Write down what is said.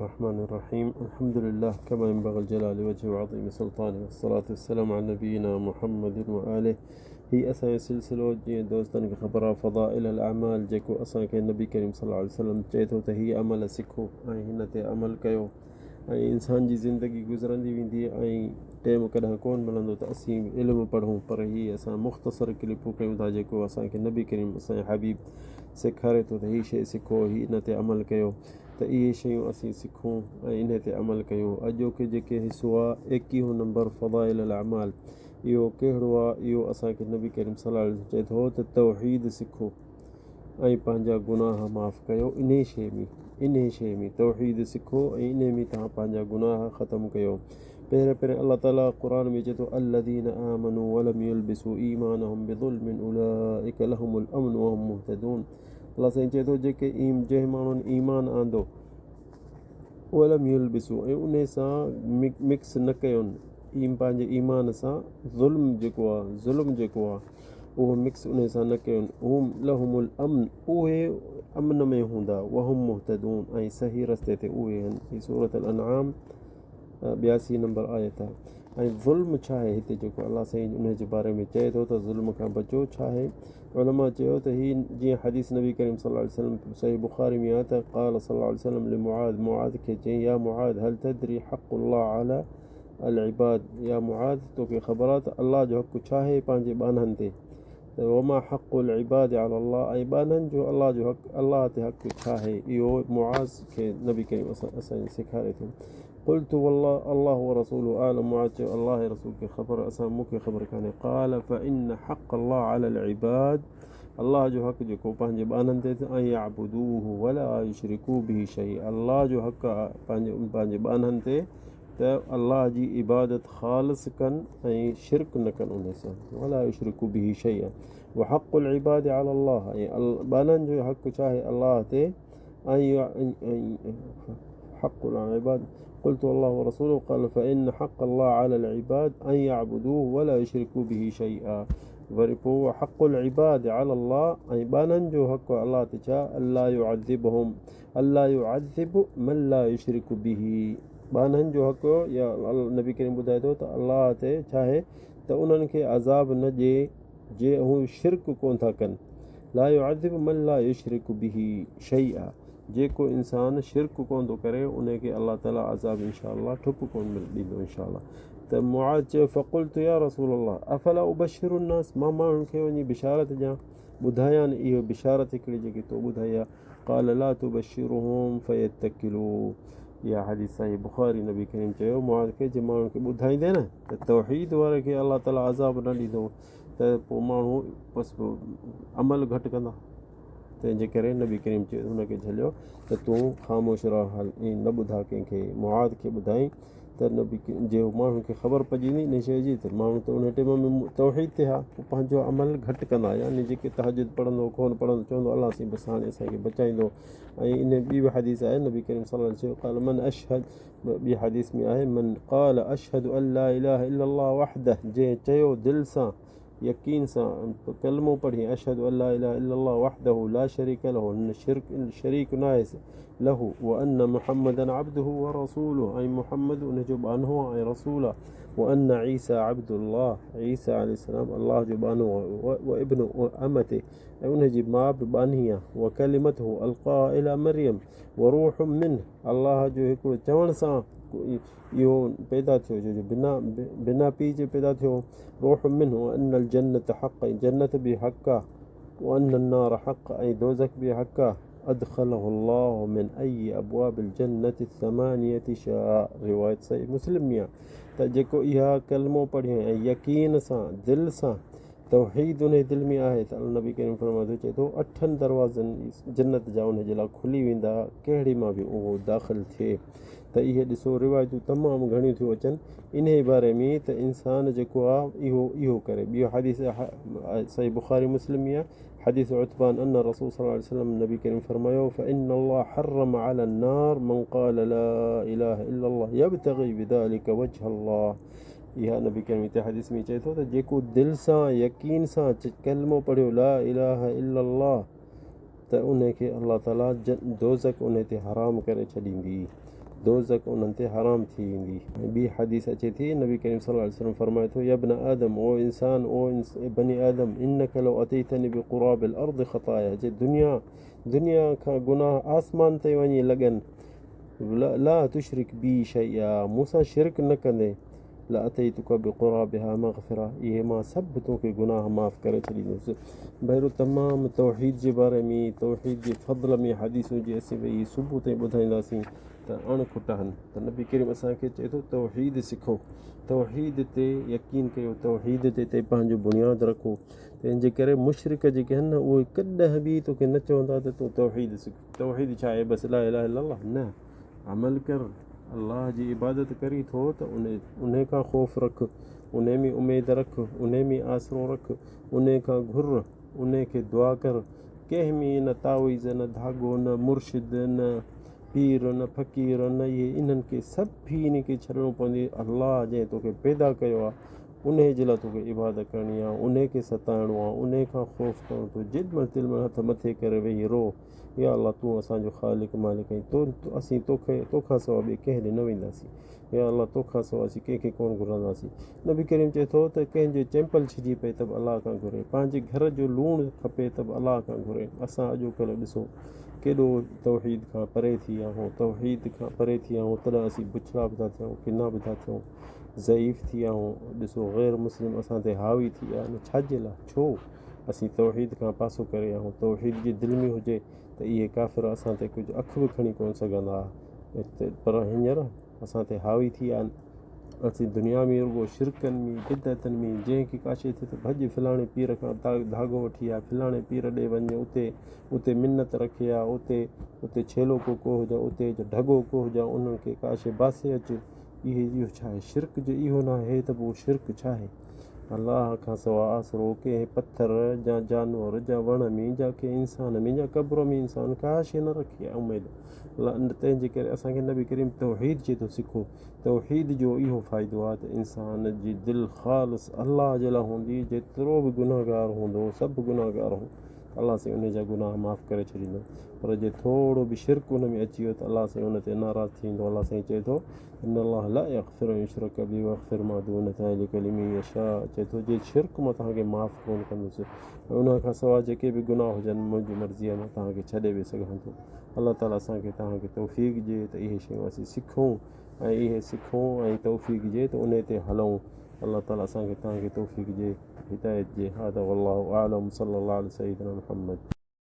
الرحمن الرحيم الحمد لله كما ينبغي الجلال وجهه وعظيم سلطانه والصلاة والسلام على نبينا محمد وآله. هي اسان جو سلسلو جيئن دوستن کي خبر آهي فضائل الاعمال جيڪو اسان کي نبي ڪريم صلي الله عليه وسلم چئي ٿو ته هي عمل سکو ۽ هن تي عمل ڪيو ۽ انسان جي زندگي گذرندي ويندي ۽ ٽيم ڪڏهن ڪون ملندو ته اسين علم پڙهون پر هي اسان مختصر ڪلپون ڪيون ٿا جيڪو اسان کي نبي ڪريم اسان جو حبيب سيکاري ٿو ته هي شيء سکو هي ان تي عمل ڪيو ته اهي شيون اسين سکون ۽ انهي تي عمل ڪيون. اڄوڪي جيڪي حصو آ ايڪيهون نمبر فضائل الاعمال اهو ڪهڙو آ اهو اسان کي نبي ڪريم صلي الله عليه وسلم چئي ٿو ته توحيد سکو ۽ پنهنجا گناهه معاف ڪيو انهي شيء ۾ انهي شيء ۾ توحيد سکو ۽ انهي ۾ توهان پنهنجا گناهه ختم ڪيو. پهرين پهرين الله تعالي قرآن ۾ چئي ٿو الذين آمنوا ولم يلبسوا ايمانهم بظلم اولئک لهم الامن وهم مهتدون. الله سائين چئي ٿو جيڪي جنهن ماڻهن ايمان آندو ولم يلبسو ۽ انهي سان مڪس نه ڪيون ايم پنهنجي ايمان سان ظلم جيڪو آ ظلم جيڪو آ اهو مڪس انهي سان نه ڪيون هم لهم الامن اهي امن ۾ هوندا وهم مهتدون ۽ صحيح رستي تي اهي آهن. هي سورة الانعام 82 نمبر آيت آهي. ۽ ظلم ڇا آهي هتي جيڪو الله سائين انهي جي باري ۾ چئي ٿو ته ظلم کان بچو ڇا آهي علماء چيو ته هي جيئن حديث نبي ڪريم صلي الله عليه وسلم صحيح بخاري ۾ آهي ته قال صلي الله عليه وسلم لمعاذ معاذ کي چيائين يا معاذ هل تدري حق الله على العباد يا معاذ توکي خبر آهي ته الله جو حق ڇا آهي پنهنجي ٻانهن تي ته وما حق العباد على الله ۽ ٻانهن جو الله جو حق الله تي حق ڇا آهي اهو معاذ کي نبي ڪريم اسان سيکاري ٿو قلت والله الله ورسوله اعلم معاذ چيو الله ۽ رسول کي خبر اسان مون کي خبر ڪانهي قال فان حق الله على العباد الله جو حق جيڪو پنهنجي ٻانهن تي ان يعبدوه ولا يشركوا به شيئا الله جو حق پنهنجي ٻانهن تي ته الله جي عبادت خالص ڪن ۽ شرڪ نه ڪن ان سان ولا يشرڪوا به شيئا وحق العباد على الله ۽ ٻانهن جو حق ڇا آهي الله تي ۽ حق العباد قلت الله ورسوله قال فإن حق الله على العباد أن يعبدوه ولا يشركوا به شيئا وري پوء حق العباد على الله ۽ ٻانهن جو حق الله تي ڇا الله يعذبهم الله يعذب من لا يشرك به ٻانهن جو حق يا نبي ڪريم ٻڌائي ٿو ته الله تي ڇا آهي ته انهن کي عذاب نه ڏي جي هو شرڪ ڪون ٿا ڪن لا يعذب من لا يشرڪ به شيئا جيڪو انسان شرڪ ڪون ٿو ڪري ان کي الله تعالي عذاب انشاء الله ٺپ ڪون ڏيندو انشاء الله ته معاذ چيو فقلت يا رسول الله افلا ابشر الناس مان ماڻهن کي وڃي بشارت ڏيان ٻڌايان اهو بشارت هڪڙي جيڪي تو ٻڌائي آهي قال لا تبشرهم فيتڪلوا اها حديث صحيح بخاري نبي ڪريم چيو معاذ کي جي ماڻهن کي ٻڌائيندين نه ته توحيد واري کي الله تعالي عذاب نه ڏيندو ته پوء ماڻهو بس عمل گهٽ ڪندا تنهن جي ڪري نبي ڪريم چيو هن کي جهليو ته تون خاموش رهه ۽ نه ٻڌا ڪنهن کي معاذ کي ٻڌائين ته نبي جي ماڻهن کي خبر پئجي ويندي ان شيء جي ته ماڻهو ته ان ٽيم ۾ توحيد تي ها پوء پنهنجو عمل گهٽ ڪندا يعني جيڪي تهجد پڙهندو ڪونه پڙهندو چوندو الله سائين بس هاڻي اسان کي بچائيندو ۽ ان ٻي به حديث آهي نبي ڪريم صلي الله عليه وسلم قال من اشهد ٻي حديث ۾ آهي من قال اشهد ان لا اله الا الله وحده جنهن چيو دل سان يقين سان ڪلمو پڙهي اشهد ان لا اله الا الله وحده لا شريڪ له ان شرڪ شريڪ ناهي له وان محمدا عبده ورسوله ۽ محمد ان جو ٻانهو آهي ۽ رسول آهي وان عيسى عبد الله عيسى عليه السلام الله جو ٻانهو آهي وابن امته ۽ ان جي ماء به ٻانهي آهي وڪلمته القاها الى مريم وروح منه الله جو هڪڙو چوڻ سان اهو پيدا ٿيو ڇو جو بنا بنا پيء جي پيدا ٿيو روح منه وان الجنة حق ۽ جنت به حق آ وان النار حق ۽ دوزخ به حق آ ادخله الله من اي ابواب الجنة الثمانية شاء روايت صحيح مسلم ۾ آ ته جيڪو اها ڪلمو پڙهي ۽ يقين سان دل سان توحيد انهي دل ۾ آهي ته نبي ڪريم فرمائي ٿو چئي ٿو اٺن دروازن جنت جا انهي جي لاء کلي ويندا ڪهڙي مان به اهو داخل ٿئي ته اهي ڏسو روايتون تمام گهڻيون ٿيون اچن انهي باري ۾ ته انسان جيڪو آهي اهو اهو ڪري ٻيو حديث صحيح بخاري مسلم ۾ آهي حديث عتبان ان رسول صلي الله عليه وسلم نبي ڪريم فرمايو فإن الله حرم على النار من قال لا إله إلا الله يبتغي بذلك وجه الله اها نبي ڪريم هتي حديث ۾ چئي ٿو ته جيڪو دل سان يقين سان ڪلمو پڙهيو لا اله الا الله ته ان کي الله تعالي دوزخ ان تي حرام ڪري ڇڏيندي. دوزخ انهن تي حرام ٿي ويندي. ۽ ٻي حديث اچي ٿي، نبي ڪريم صلي الله عليه وسلم فرمائي ٿو، يا ابن آدم، او انسان، او بني آدم، انک لو اتيتني بقراب الارض خطايا، جي دنيا دنيا کان گناهه آسمان تائين وڃي لڳن، لا تشرڪ بي شيئا، مون سان شرڪ نه ڪندين، لاتيتک بقرابها مغفرة، اهي مان سڀ توکي گناهه معاف ڪري ڇڏيندس. ڀائرو تمام توحيد جي باري ۾ توحيد جي فضل ۾ حديثون جي اسين ويهي صبح تائين ٻڌائينداسين ته اڻ کٽ آهن ته نبي ڪريم اسان کي چئي ٿو توحيد سکو، توحيد تي يقين ڪيو، توحيد تي تي پنهنجو بنياد رکو. تنهن جي ڪري مشرڪ جيڪي آهن نه اهي ڪڏهن به توکي نه چوندا ته تون توحيد سک، توحيد ڇا آهي بس لا اله الا الله نه، عمل ڪر، الله جي عبادت ڪرين ٿو ته انهي کان خوف رک، انهي ۾ اميد رک، انهي ۾ آسرو رک، انهي کان گهر، انهي کي دعا ڪر، ڪنهن ۾ نه تعويذ، نه ڌاڳو، نه مرشد، نه پير، نه فقير، نه اهي انهن کي سڀني کي ڇڏڻو پوندي، الله جنهن توکي پيدا ڪيو آهي انهي جي لاء توکي عبادت ڪرڻي آهي، انهي کي ستائڻو آهي، انهي کان خوف ڪرڻو اٿو، جيڏي مهل تيڏي مهل هٿ مٿي ڪري ويهي رو. يا الله تون اسان جو خالق مالڪ آهين تو اسين توکي توکان سوا ٻئي ڪنهن ڏي نه وينداسين يا الله توکان سوا اسين ڪنهن کي ڪونه گهرنداسين نبي ڪريم چئي ٿو ته ڪنهن جو چمپل ڇڄي پئي ته به الله کان گهري پنهنجي گهر جو لوڻ کپي ته به الله کان گهري اسان اڄوڪلهه ڏسو ڪيڏو توحيد کان پري ٿي ويا آهيون توحيد کان پري ٿي ويا آهيون تڏهن اسين بڇڙا به ٿا ٿيون ڪنا به ٿا ٿيون ضعيف ٿي ويا آهيون ڏسو غير مسلم اسان تي حاوي ٿي ويا آهن ڇا جي لاء ڇو اسين توحيد کان پاسو ڪري آهون، توحيد جي دل ۾ هجي ته اهي ڪافر اسان تي ڪجهه اک به کڻي ڪونه سگهندا ها پر هينئر اسان تي حاوي ٿي ويا آهن. اسين دنيا ۾ رڳو شرڪن ۾ بدعتن ۾ جنهن کي ڪا شيء ٿئي ته ڀڄ فلاڻي پير کان ڌاڳو وٺي آ، فلاڻي پير ڏي وڃ، اتي اتي منت رکي آ، اتي اتي ڇيلو ڪو ڪو هجان، اتي ڍڳو ڪو هجان، انهن کي ڪا شيء باسي اچ. اهي اهو ڇا آهي؟ شرڪ جي اهو ناهي ته پوء شرڪ ڇا آهي؟ الله کان سواء آسرو ڪنهن پٿر يا جانور يا وڻ ۾ يا ڪنهن انسان ۾ يا قبر ۾ انسان ڪا شيء نه رکي آهي اميد تنهن جي ڪري اسان کي نبي ڪريم توحيد چئي ٿو سکو توحيد جو اهو فائدو آهي ته انسان جي دل خالص الله جي لاء هوندي جيترو به گنهگار هوندو سڀ گنهگار هو الله سائين ان جا گناهه معاف ڪري ڇڏيندو پر جي ٿورو به شرڪ ان ۾ اچي ويو ته الله سائين ان تي ناراض ٿي ويندو الله سائين چئي ٿو ان الله لا يغفر ان يشرك به ويغفر ما دون ذلك لمن يشاء چئي ٿو جي شرڪ مان توهان کي معاف ڪونه ڪندس ۽ ان کان سواء جيڪي به گناهه هجن منهنجي مرضيء مان توهان کي ڇڏي به سگهان ٿو الله تعالي اسان کي توهان کي توفيق ڏي ته اهي شيون اسين سکون ۽ اهي سکون ۽ توفيق ڏي ته انهي تي هلون الله تعالي اسان کي توهان کي توفيق ڏي هدايت ڏي هذا والله اعلم صلي الله علي سيدنا محمد.